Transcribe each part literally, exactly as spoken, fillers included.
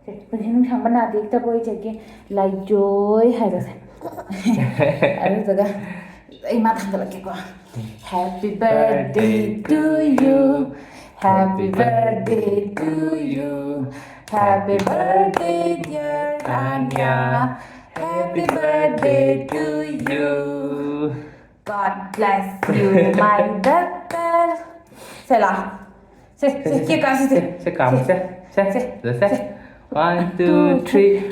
ꯄꯨꯟꯁꯤ ꯅꯨꯡꯁꯥꯡꯕ ꯅꯥꯗ ꯌꯦꯛꯇꯕ ꯑꯣꯏꯖꯒꯦ, ꯂꯥꯏꯖꯣꯏ ꯍꯥꯏꯕꯁꯦ꯫ ꯑꯗꯨꯗꯨꯒ ꯑꯩ ꯃꯥ ꯊꯥꯡꯒꯠꯂꯛꯀꯦꯀꯣ꯫ Happy birthday to you. Happy birthday to you. Happy birthday, dear Anya. Happy birthday to you. God bless you, my daughter. ꯁꯦ ꯂꯥ꯫ ꯁꯦ, ꯁꯦ, ꯀꯦꯛ ꯀꯛꯑꯁꯤ, ꯁꯦ꯫ ꯁꯦ, ꯁꯦ, ꯀꯥꯝꯃꯁꯦ꯫ ꯁꯦ, ꯁꯦ, ꯁꯦ, ꯁꯦ꯫ ꯁꯦ꯫ One, two, three.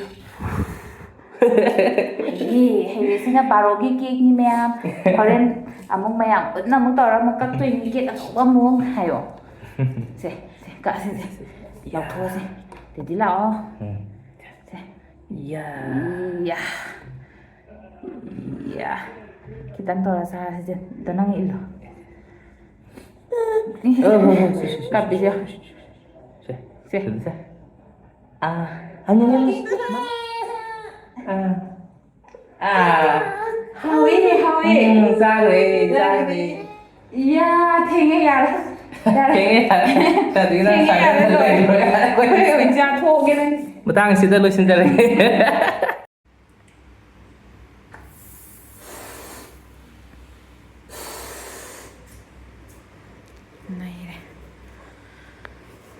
ꯍꯩꯔꯦ, ꯍꯩꯔꯦ꯫ ꯁꯤꯅ ꯕꯥꯔꯣꯒꯤ ꯀꯦꯛꯅꯤ, ꯃꯌꯥꯝ꯫ ꯍꯣꯔꯦꯟ ꯑꯃꯨꯛ ꯃꯌꯥꯝ ꯄꯨꯟꯅ ꯑꯃꯨꯛ ꯇꯧꯔꯒ ꯑꯃꯨꯛ ꯀꯛꯇꯣꯏꯅꯤ, ꯀꯦꯛ ꯑꯆꯧꯕ ꯑꯃꯨꯛ ꯍꯥꯏꯌꯣ꯫ ꯁꯦ, ꯁꯦ, ꯀꯛꯑꯁꯤ, ꯁꯦ꯫ ꯂꯧꯊꯣꯛꯑꯁꯤ꯫ ꯗꯦꯗꯤ ꯂꯥꯛꯑꯣ꯫ ꯎꯝ꯫ ꯁꯦ꯫ ꯌꯥ꯫ ꯌꯥ꯫ ꯌꯥ꯫ ꯈꯤꯇꯪ ꯇꯧꯔ ꯆꯥꯔꯁꯤ, ꯁꯦ꯫ ꯑꯝꯇ ꯅꯪ ꯏꯜꯂꯣ꯫ ꯑ, ꯍꯣꯏ, ꯍꯣꯏ, ꯁꯦ, ꯁꯦ, ꯁꯦ, ꯀꯥꯞꯄꯤꯁꯦ꯫ ꯁꯦ, ꯁꯦ꯫ ꯁꯦ꯫ ꯁꯦ, ꯁꯦ꯫ ꯑꯥ, ꯍꯟꯅ, ꯍꯟꯅ꯫ ꯑꯥ꯫ ꯑꯥ꯫ ꯍꯥꯎꯋꯦ, ꯍꯥꯎꯋꯦ꯫ ꯎꯝ, ꯆꯥꯈ꯭ꯔꯦ, ꯆꯥꯈ꯭ꯔꯦ꯫ ꯌꯥ, ꯊꯦꯡꯉꯦ, ꯌꯥꯔꯦ꯫ ꯌꯥꯔꯦ꯫ ꯊꯦꯡꯉꯦ, ꯌꯥꯔꯦ꯫ ꯇꯥꯗꯤ ꯅꯪ ꯊꯦꯡꯉꯦ, ꯌꯥꯔꯦ, ꯁꯥꯏꯂꯦꯟ ꯂꯣꯏꯔꯦ꯫ ꯂꯩꯔꯣꯏ꯫ ꯑꯩꯈꯣꯏ ꯑꯣꯏꯅ ꯆꯥꯊꯣꯛꯑꯒꯦ ꯅꯪ꯫ ꯃꯇꯥꯡ ꯑꯁꯤꯗ ꯂꯣꯏꯁꯤꯟꯖꯔꯒꯦ꯫ ꯅꯩꯔꯦ꯫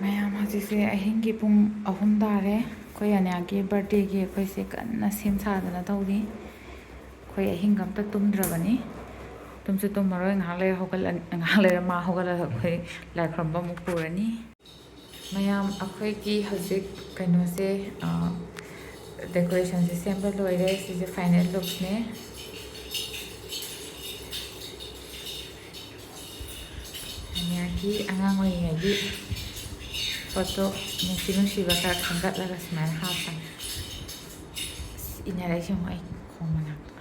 ꯃꯌꯥꯝ, ꯍꯧꯖꯤꯛꯁꯦ ꯑꯍꯤꯡꯒꯤ ꯄꯨꯡ ꯑꯍꯨꯝ ꯇꯥꯔꯦ꯫ ꯑꯩꯈꯣꯏ ꯑꯅꯤꯌꯥꯒꯤ ꯕꯥꯔꯗꯦꯒꯤ ꯑꯩꯈꯣꯏꯁꯦ ꯀꯟꯅ ꯁꯦꯝ ꯁꯥꯗꯅ ꯇꯧꯔꯤ꯫ ꯑꯩꯈꯣꯏ ꯑꯍꯤꯡꯒ ꯑꯝꯇ ꯇꯨꯝꯗ꯭ꯔꯕꯅꯤ꯫ ꯇꯨꯝꯁꯨ ꯇꯨꯝꯃꯔꯣꯏ, ꯉꯥꯏꯍꯥꯛ ꯂꯩꯔ ꯍꯧꯒꯠꯂ-, ꯉꯥꯏꯍꯥꯛ ꯂꯩꯔ ꯃꯥ ꯍꯧꯒꯠꯂꯒ ꯑꯩꯈꯣꯏ ꯂꯥꯏ ꯈꯨꯔꯨꯝꯕ ꯑꯃꯨꯛ ꯄꯨꯔꯅꯤ꯫ ꯃꯌꯥꯝ, ꯑꯩꯈꯣꯏꯒꯤ ꯍꯧꯖꯤꯛ ꯀꯩꯅꯣꯁꯦ, ꯑ, decorationꯁꯦ ꯁꯦꯝꯕ ꯂꯣꯏꯔꯦ꯫ ꯁꯤꯁꯦ final lookꯅꯦ꯫ ꯑꯅꯤꯌꯥꯒꯤ ꯑꯉꯥꯡ ꯑꯣꯏꯔꯤꯉꯩꯒꯤ photo ꯅꯨꯡꯁꯤ ꯅꯨꯡꯁꯤꯕ ꯈꯔ ꯈꯟꯒꯠꯂꯒ ꯁꯨꯃꯥꯏꯅ ꯍꯥꯞꯄꯅꯦ꯫ ꯑꯁ, ꯏꯟꯅꯔꯛꯏꯁꯦ ꯌꯦꯡꯉꯣ, ꯑꯩ ꯈꯣꯡ ꯃꯅꯥꯛꯇ꯫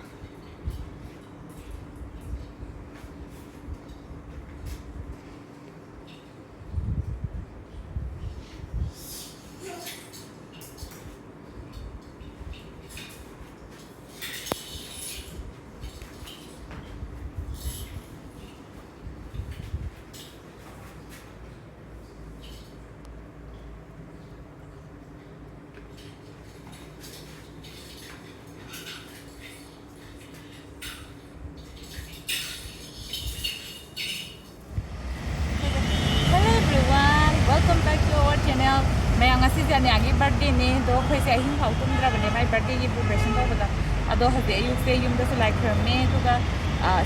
ꯑꯗꯣ ꯑꯩꯈꯣꯏꯁꯦ ꯑꯍꯤꯡ ꯐꯥꯎ ꯇꯨꯝꯗ꯭ꯔꯕꯅꯦ ꯃꯥꯏ ꯕꯥꯔꯗꯦꯒꯤ ꯄ꯭ꯔꯤꯄꯦꯔꯦꯁꯟ ꯇꯧꯕꯗ꯫ ꯑꯗꯣ ꯍꯧꯖꯤꯛ ꯑꯌꯨꯛꯁꯦ ꯌꯨꯝꯗꯁꯨ ꯂꯥꯏ ꯈꯨꯔꯨꯝꯃꯦ, ꯑꯗꯨꯒ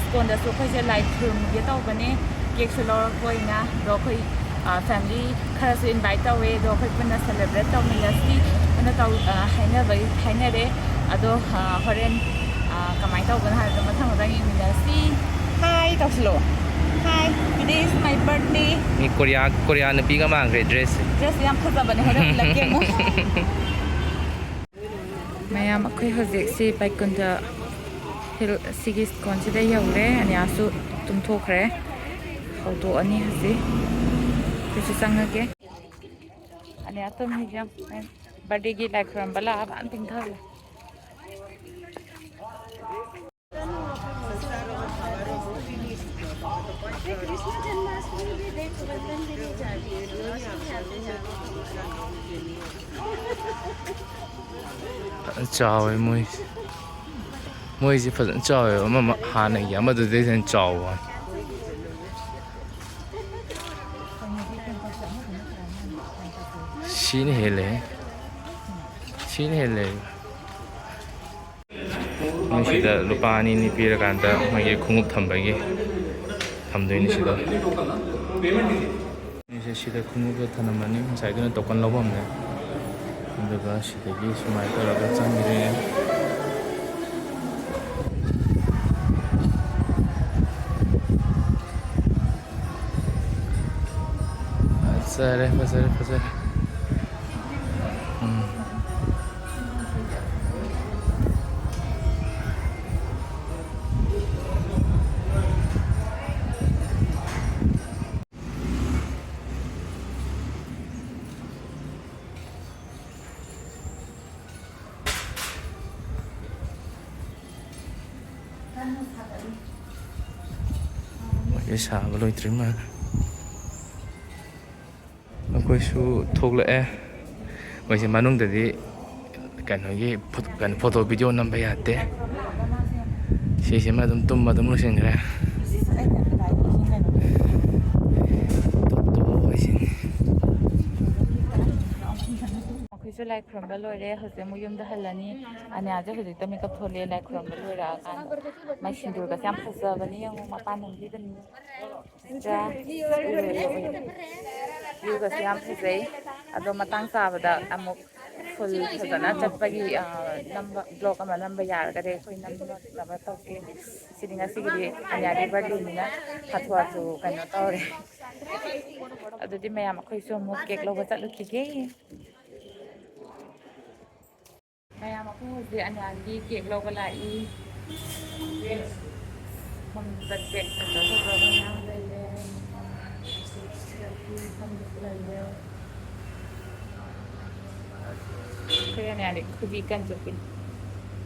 ꯁ꯭ꯀꯣꯟꯗꯁꯨ ꯑꯩꯈꯣꯏꯁꯦ ꯂꯥꯏ ꯈꯨꯔꯨꯝꯒꯦ ꯇꯧꯕꯅꯦ꯫ ꯀꯦꯛꯁꯨ ꯂꯧꯔꯛꯄ ꯑꯣꯏꯅ꯫ ꯑꯗꯣ ꯑꯩꯈꯣꯏ ꯐꯦꯃꯤꯂꯤ ꯈꯔꯁꯨ ꯏꯟꯚꯥꯏꯠ ꯇꯧꯋꯦ꯫ ꯑꯗꯣ ꯑꯩꯈꯣꯏ ꯄꯨꯟꯅ ꯁꯦꯂꯦꯕ꯭ꯔꯦꯠ ꯇꯧꯃꯤꯟꯅꯁꯤ ꯑꯅ ꯇꯧ ꯍꯥꯏꯅꯕ ꯍꯥꯏꯅꯔꯦ꯫ ꯑꯗꯣ ꯍꯣꯔꯦꯟ ꯀꯃꯥꯏꯅ ꯇꯧꯕꯅꯣ ꯍꯥꯏꯕꯗꯣ ꯃꯊꯪ ꯃꯊꯪ ꯌꯦꯡꯃꯤꯟꯅꯁꯤ꯫ ꯍꯥꯏ ꯇꯧꯁꯤꯜꯂꯣ꯫ Hi, today is my birthday. Me Korea Korea ꯅꯨꯄꯤꯒ ꯃꯥꯟꯈ꯭ꯔꯦ ꯗ꯭ꯔꯦꯁꯁꯦ꯫ ꯗ꯭ꯔꯦꯁꯁꯦ ꯌꯥꯝ ꯐꯖꯕꯅꯦ, ꯍꯣꯔꯦꯟ ꯎꯠꯂꯛꯀꯦ ꯑꯃꯨꯛ꯫ ꯃꯌꯥꯝ, ꯑꯩꯈꯣꯏ ꯍꯧꯖꯤꯛꯁꯤ ꯕꯩꯀꯨꯟꯊ ꯍꯤꯜ ꯁꯤꯒꯤ ꯁ꯭ꯀꯣꯟꯁꯤꯗ ꯌꯧꯔꯦ꯫ ꯑꯅꯤꯌꯥꯁꯨ ꯇꯨꯝꯊꯣꯛꯈ꯭ꯔꯦ꯫ ꯍꯧꯗꯣꯛꯑꯅꯤ ꯍꯧꯖꯤꯛ꯫ ꯑꯩꯈꯣꯏꯁꯨ ꯆꯪꯉꯒꯦ꯫ ꯑꯅꯤꯌꯥ ꯇꯨꯝꯃꯤꯁꯦ ꯌꯦꯡꯉꯨ꯫ ꯕꯥꯔꯗꯦꯒꯤ ꯂꯥꯏ ꯈꯨꯔꯝꯕ ꯂꯥꯛꯑꯕꯅ ꯇꯨꯝꯊꯈ꯭ꯔꯦ꯫ कृष्ण जन्माष्टमी भी देख, वंदन भी नहीं जाती। ꯐꯖꯅ ꯆꯥꯎꯋꯦ ꯃꯣꯏꯁꯦ꯫ ꯃꯣꯏꯁꯦ ꯐꯖꯅ ꯆꯥꯎꯋꯦꯕ, ꯑꯃ ꯑꯃ ꯍꯥꯟꯅꯒꯤ ꯑꯃꯗꯨꯗꯩ ꯍꯦꯟꯅ ꯆꯥꯎꯕ ꯋꯥꯅꯤ꯫ ꯁꯤꯅ ꯍꯦꯜꯂꯦ꯫ ꯁꯤꯅ ꯍꯦꯜꯂꯦ꯫ ꯃꯣꯏ ꯁꯤꯗ ꯂꯨꯄꯥ ꯑꯅꯤ ꯑꯅꯤ ꯄꯤꯔꯀꯥꯟꯗ ꯃꯣꯏꯒꯤ ꯈꯣꯡꯎꯞ ꯊꯝꯕꯒꯤ ꯊꯝꯗꯣꯏꯅꯤ ꯁꯤꯗ꯫ ꯃꯣꯏꯁꯦ ꯁꯤꯗ ꯈꯣꯡꯎꯞꯇ ꯊꯅꯝꯃꯅꯤ꯫ ꯉꯁꯥꯏꯗꯨꯅ ꯇꯣꯀꯟ ꯂꯧꯐꯝꯅꯦ꯫ ꯑꯗꯨꯒ ꯁꯤꯗꯒꯤ ꯁꯨꯃꯥꯏꯅ ꯇꯧꯔꯒ ꯆꯪꯈ꯭ꯔꯦ꯫ ꯐꯖꯔꯦ, ꯐꯖꯔꯦ, ꯐꯖꯔꯦ꯫ ꯎꯝ꯫ ꯃꯣꯏꯁꯦ ꯁꯥꯕ ꯂꯣꯏꯗ꯭ꯔꯤ ꯃꯥꯜꯂꯦ꯫ ꯑꯩꯈꯣꯏꯁꯨ ꯊꯣꯛꯂꯛꯑꯦ꯫ ꯃꯣꯏꯁꯦ ꯃꯅꯨꯡꯗꯗꯤ ꯀꯩꯅꯣꯒꯤ ꯐꯣꯇꯣ, ꯀꯩꯅꯣ, ꯐꯣꯇꯣ ꯚꯤꯗꯤꯑꯣ ꯅꯝꯕ ꯌꯥꯗꯦ꯫ ꯁꯤꯁꯤꯃ ꯑꯗꯨꯝ ꯇꯨꯝꯕ ꯑꯗꯨꯝ ꯂꯣꯏꯁꯤꯟꯈ꯭ꯔꯦ꯫ ꯇꯣꯞ ꯇꯣꯞꯄ ꯑꯣꯏꯁꯤꯅꯤ꯫ ꯑꯩꯈꯣꯏ ꯁꯨ ꯂꯥꯏ ꯈꯨꯔꯨꯝꯕ ꯂꯣꯏꯔꯦ꯫ ꯍꯧꯖꯤꯛ ꯑꯃꯨꯛ ꯌꯨꯝꯗ ꯍꯜꯂꯅꯤ꯫ ꯑꯅꯤꯌꯥꯁꯦ ꯍꯧꯖꯤꯛꯇ ꯃꯤꯀꯞ ꯊꯣꯛꯂꯛꯑꯦ ꯂꯥꯏ ꯈꯨꯔꯨꯝꯕ ꯂꯣꯏꯔꯛꯑꯀꯥꯟꯗ꯫ ꯃꯥꯏ ꯁꯤꯟꯗꯨꯔꯒꯁꯦ ꯌꯥꯝ ꯐꯖꯕꯅꯤ꯫ ꯌꯦꯡꯉꯨ, ꯃꯄꯥꯟ ꯅꯝꯕꯤꯕꯅꯤ꯫ ꯆꯥ꯫ ꯚ꯭ꯌꯨꯒꯁꯦ ꯌꯥꯝ ꯐꯖꯩ꯫ ꯑꯗꯣ ꯃꯇꯥꯡ ꯆꯥꯕꯗ ꯑꯃꯨꯛ ꯐꯨꯜ ꯐꯖꯅ ꯆꯠꯄꯒꯤ, ꯑ, ꯅꯝꯕ, ꯕ꯭ꯂꯣꯛ ꯑꯃ ꯅꯝꯕ ꯌꯥꯔꯒꯗꯤ ꯑꯩꯈꯣꯏ ꯅꯝꯅꯕ ꯇꯧꯒꯦ꯫ ꯁꯤꯗꯤ ꯉꯁꯤꯒꯤꯗꯤ ꯑꯅꯤꯌꯥꯒꯤ ꯕꯥꯔꯗꯦꯅꯤꯅ ꯍꯥꯊꯨ ꯍꯥꯊꯨ ꯀꯩꯅꯣ ꯇꯧꯔꯦ꯫ ꯑꯗꯨꯗꯤ ꯃꯌꯥꯝ ꯑꯩꯈꯣꯏꯁꯨ ꯑꯃꯨꯛ ꯀꯦꯛ ꯂꯧꯕ ꯆꯠꯂꯨꯈꯤꯒꯦ꯫ ꯃꯌꯥꯝ ꯑꯩꯈꯣꯏ ꯍꯧꯖꯤꯛ ꯑꯅꯤꯌꯥꯒꯤ ꯀꯦꯛ ꯂꯧꯕ ꯂꯥꯛꯏ꯫ ꯁꯣꯝꯗ ꯀꯦꯛ ꯐꯖ ꯐꯖꯕ ꯃꯌꯥꯝ ꯂꯩꯔꯦ꯫ ꯁꯣꯝꯗꯁꯨ ꯂꯩꯔꯦ꯫ ꯑꯩꯈꯣꯏ ꯑꯅꯤꯌꯥꯗꯤ ꯈꯨꯖꯤ ꯀꯟ ꯆꯨꯞꯄꯤ꯫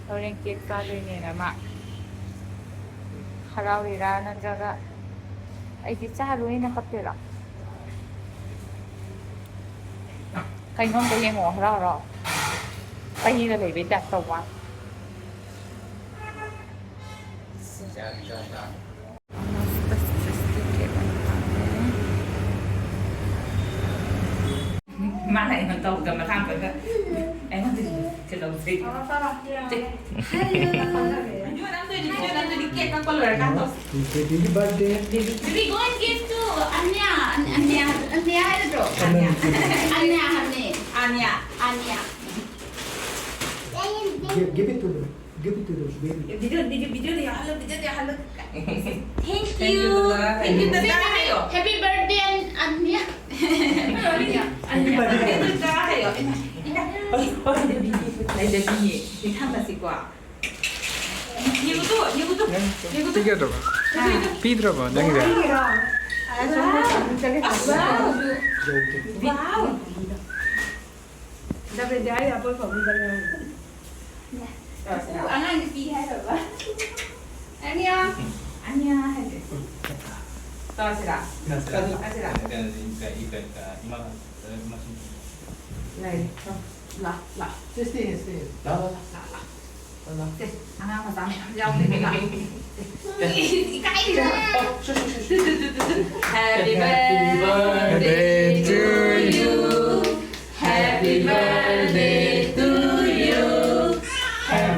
ꯍꯣꯔꯦꯟ ꯀꯦꯛ ꯆꯥꯗꯣꯏꯅꯦꯅ ꯃꯥ ꯍꯔꯥꯎꯔꯤꯔꯥ ꯅꯠꯇ꯭ꯔꯒ ꯑꯩꯗꯤ ꯆꯥꯔꯣꯏꯅ ꯀꯞꯇꯣꯏꯔꯣ? ꯀꯩꯅꯣꯝꯗ ꯌꯦꯡꯉꯣ, ꯍꯔꯥꯎ ꯍꯔꯥꯎ ꯄꯩꯔ ꯂꯩꯕꯩ ꯇꯥꯏꯞ ꯇꯧꯕ꯫ ꯃꯥꯅ ꯑꯩꯉꯣꯟꯗ ꯇꯧꯗꯕ ꯃꯇꯥꯡꯗꯨꯗ ꯑꯩꯉꯣꯟꯗꯗꯤ ꯀꯩꯗꯧꯗ꯭ꯔꯤ? ꯆꯦ꯫ ꯚꯤꯗꯤꯑꯣ ꯅꯝꯗꯣꯏꯅꯤ, ꯚꯤꯗꯤꯑꯣ ꯅꯝꯗꯣꯏꯅꯤ, ꯀꯦꯛ ꯀꯛꯄ ꯂꯣꯏꯔꯀꯥꯟꯗ ꯇꯧꯁꯤ꯫ Baby birthday. Baby, we going give to Anya. Anya, Anya ꯍꯥꯏꯒꯗ꯭ꯔꯣ? Anya. Anya ꯍꯥꯏꯕꯅꯦ꯫ Anya. Anya. Give, give it to them. Give it to them, baby. Video, video, ꯚꯤꯗꯤꯑꯣꯗ ꯌꯥꯎꯍꯜꯂꯣ, ꯚꯤꯗꯤꯑꯣꯗ ꯌꯥꯎꯍꯜꯂꯣ꯫ Thank you. Thank you, ꯗꯗꯥ꯫ Thank you, ꯗꯗꯥ ꯍꯥꯏꯌꯣ꯫ Happy birthday, Anya. Anya. Happy birthday. Thank you, ꯗꯗꯥ ꯍꯥꯏꯌꯣ꯫ ꯏꯃꯥ, ꯏꯃꯥ꯫ ꯂꯩꯖꯕꯤꯌꯦ꯫ ꯏꯊꯝꯃꯁꯤꯀꯣ꯫ ꯌꯦꯡꯉꯨꯇꯣ, ꯌꯦꯡꯉꯨꯇꯣ, ꯅꯪ ꯌꯦꯡꯉꯨꯇꯣ꯫ ꯄꯤꯒꯗ꯭ꯔꯕ? ꯑꯥ꯫ ꯄꯤꯗ꯭ꯔꯕ ꯅꯪꯒꯤꯗꯤ? ꯄꯤꯒꯗ꯭ꯔꯣ? ꯑꯁ, ꯌꯧꯗꯦ꯫ Wow. ꯗꯕ꯭ꯂꯤꯎ ꯗꯤ ꯑꯥꯏ ꯑꯄꯣꯏ ꯐꯥꯎꯕꯤꯗ ꯂꯩꯍꯧꯔꯦ꯫ ꯑꯉꯥꯡꯗꯤ ꯄꯤ ꯍꯥꯏꯔꯕ? ꯑꯅꯤꯌꯥ꯫ ꯑꯅꯤꯌꯥ ꯍꯥꯏꯁꯦ꯫ ꯇꯧꯔꯁꯤꯔꯥ? ꯇꯧꯔꯁꯤꯔꯥ? ꯀꯩꯅꯣꯗꯤ, ꯀꯩ-, ꯀꯩ-, ꯏꯃꯥ, ꯏꯃꯥ ꯁꯨꯝ꯫ ꯂꯩ꯫ ꯂꯥ, ꯂꯥ꯫ ꯁꯤ ꯁ꯭ꯇꯦ, ꯁ꯭ꯇꯦ꯫ ꯂꯥ, ꯂꯥ, ꯂꯥ꯫ ꯂꯥ, ꯂꯥ꯫ ꯂꯥ, ꯂꯥ꯫ ꯁꯦ, ꯑꯉꯥꯡ ꯃꯆꯥ ꯃꯌꯥꯝ ꯌꯥꯎꯗꯣꯏꯅꯦ, ꯂꯥ꯫ ꯏꯀꯥꯏꯔꯤꯔꯥ? ꯑꯣ, ꯁꯨ, ꯁꯨ, ꯁꯨ, ꯁꯨ꯫ Happy birthday to you. Happy birthday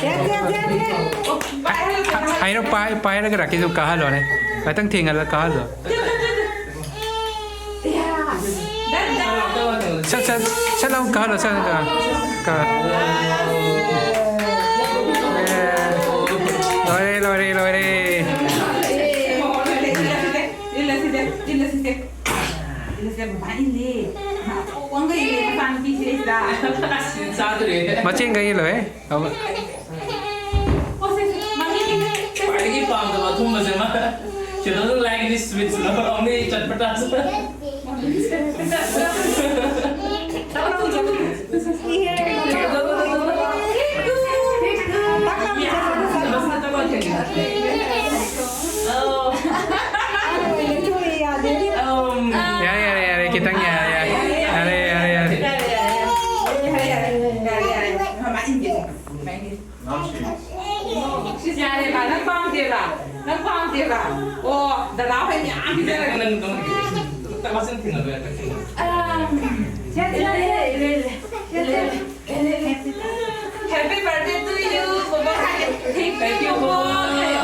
ꯁꯦ, ꯁꯦ, ꯁꯦ, ꯁꯦ꯫ ꯄꯥꯏꯍꯜꯂꯣ, ꯄꯥꯏꯍꯜꯂꯣ꯫ ꯍꯥꯏꯔꯣ, ꯄꯥꯏ-, ꯄꯥꯏꯔꯒ ꯔꯥꯀꯦꯁꯇꯨ ꯀꯥꯍꯜꯂꯣꯅꯦ꯫ ꯉꯥꯛꯇꯪ ꯊꯦꯡꯍꯜꯂ ꯀꯥꯍꯜꯂꯣ꯫ ꯁꯠ, ꯁꯠ, ꯁꯠ ꯂꯥꯎ ꯀꯥꯍꯜꯂꯣ, ꯁꯠ, ꯁꯠ ꯀꯥꯍꯜꯂꯣ꯫ ꯑꯦ, ꯂꯣꯏꯔꯦ, ꯂꯣꯏꯔꯦ, ꯂꯣꯏꯔꯦ꯫ ꯏꯜꯂꯁꯤꯗ, ꯏꯜꯂꯁꯤꯗ꯫ ꯏꯜꯂꯁꯤꯗ, ꯕꯕꯥ ꯏꯜꯂꯦ꯫ ꯃꯥ ꯑꯆꯧꯕ ꯑꯃꯒ ꯏꯜꯂꯦ, ꯃꯆꯥꯅꯨꯄꯤꯁꯤꯗꯩꯁꯤꯗ꯫ ꯑꯁ, ꯆꯥꯗꯣꯔꯦ꯫ ꯃꯆꯦꯡꯒ ꯏꯜꯂꯣꯍꯦ꯫ ꯑꯃ-, ꯑꯣ, ꯁꯦ, ꯁꯦ, ꯃꯃꯤ꯫ ꯈ꯭ꯋꯥꯏꯗꯒꯤ ꯄꯥꯝꯗꯕ ꯑꯊꯨꯝꯕꯁꯦ ꯃꯥ꯫ She doesn't like this sweets, no, only ꯆꯠꯄꯇꯥꯁ꯫ ꯌꯥꯔꯦ, ꯌꯥꯔꯦ, ꯌꯥꯔꯦ, ꯈꯤꯇꯪ ꯌꯥꯔꯦ, ꯌꯥꯔꯦ꯫ ꯌꯥꯔꯦ, ꯌꯥꯔꯦ, ꯌꯥꯔꯦ꯫ ꯌꯥꯔꯦꯕ, ꯅꯪ ꯄꯥꯝꯗꯦꯕ? ꯅꯪ ꯄꯥꯝꯗꯦꯕ? ꯑꯣ, ꯗꯗꯥ ꯍꯣꯏ ꯃꯌꯥꯝ ꯄꯤꯖꯔꯒꯦ꯫ ꯅꯪ, ꯅꯪ, ꯅꯪ ꯃꯆꯤꯟ ꯊꯤꯡꯒꯅꯨ, ꯍꯦꯛꯇ ꯊꯤꯡꯒꯅꯨ꯫ ꯑꯥ, ꯁꯦ, ꯁꯦ, ꯁꯦ, ꯁꯦ, ꯁꯦ, ꯁꯦ, ꯁꯦ, ꯁꯦ, ꯁꯦ, ꯁꯦ꯫ Happy birthday to you, ꯕꯣꯕꯣꯛ ꯍꯥꯏꯒꯦ꯫ Thank you, ꯕꯣꯕꯣꯛ ꯍꯥꯏꯌꯣ꯫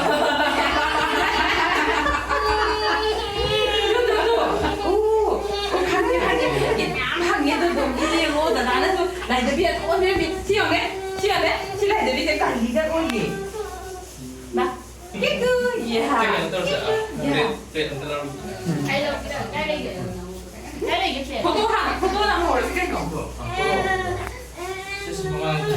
Two, two, two. ꯎ, ꯎ, ꯈꯪꯉꯦ, ꯈꯪꯉꯦ꯫ ꯌꯦꯟ ꯃꯌꯥꯝ ꯐꯪꯉꯦ, ꯑꯗꯨ ꯑꯗꯨꯝ ꯌꯦꯡꯉꯣ꯫ ꯗꯗꯥꯅꯁꯨ ꯂꯥꯏꯙꯕꯤ ꯑꯗꯨꯝ ꯑꯣꯟꯕꯤꯔꯝꯃꯤ꯫ ꯁꯤ ꯌꯦꯡꯉꯦ, ꯁꯤ ꯌꯦꯡꯉꯦ꯫ ꯁꯤ ꯂꯥꯏꯙꯕꯤꯁꯦ ꯀꯔꯂꯤꯒ ꯑꯣꯏꯌꯦ꯫ ꯃꯥ, ꯀꯤꯀꯨ, ꯌꯦ꯫ ꯁꯤ ꯀꯩꯅꯣ ꯇꯧꯔꯁꯦ, ꯑ, ꯌꯦ꯫ ꯄ꯭ꯂꯦꯠ, ꯄ꯭ꯂꯦꯠ ꯑꯝꯇ ꯂꯧꯔꯝꯁꯦ꯫ ꯑꯩ ꯂꯧꯕꯤꯔꯛꯑꯣ, ꯀꯥꯏ ꯂꯩꯒꯦ? ꯀꯥꯏ ꯂꯩꯒꯦ, ꯄ꯭ꯂꯦꯠ? ꯐꯣꯇꯣ ꯍꯥꯟꯅ, ꯐꯣꯇꯣ ꯅꯝꯍꯧꯔꯁꯤ ꯀꯩꯅꯣ꯫ ꯐꯣꯇꯣ, ꯑ, ꯐꯣꯇꯣ꯫ ꯁꯤꯁ ꯃꯃꯥꯡꯗ꯫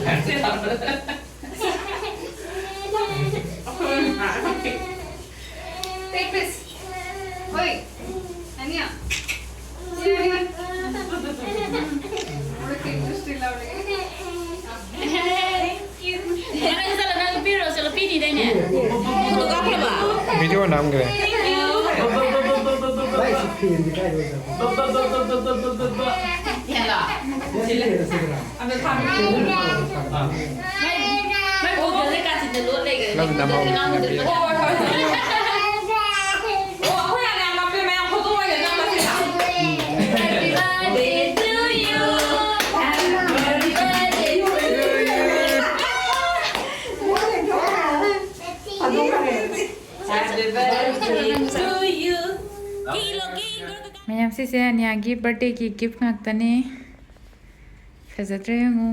Take this. Oi, Ania. Here, here. More cake, just still out. Video ꯅꯝꯈ꯭ꯔꯦ꯫ ꯅꯪ ꯅꯝꯍꯧꯔꯣ꯫ ꯃꯌꯥꯝ, ꯁꯤꯁꯦ ꯑꯅꯤꯌꯥꯒꯤ birthdayꯒꯤ gift ꯉꯥꯛꯇꯅꯦ꯫ ꯐꯖꯗ꯭ꯔꯦ ꯌꯦꯡꯉꯨ꯫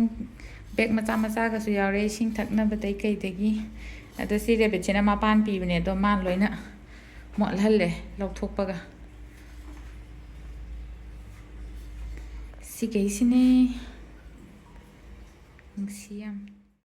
Bag ꯃꯆꯥ ꯃꯆꯥꯒꯁꯨ ꯌꯥꯎꯔꯦ, ꯏꯁꯤꯡ ꯊꯛꯅꯕꯗꯩ ꯀꯩꯗꯒꯤ꯫ ꯑꯗꯣ ꯁꯤ rabbitꯁꯤꯅ ꯃꯄꯥꯟ ꯄꯤꯕꯅꯦ, ꯑꯗꯣ ꯃꯥꯅ ꯂꯣꯏꯅ ꯃꯣꯠꯍꯜꯂꯦ ꯂꯧꯊꯣꯛꯄꯒ꯫ ꯁꯤꯈꯩꯁꯤꯅꯦ꯫ ꯅꯨꯡꯁꯤ ꯌꯥꯝ꯫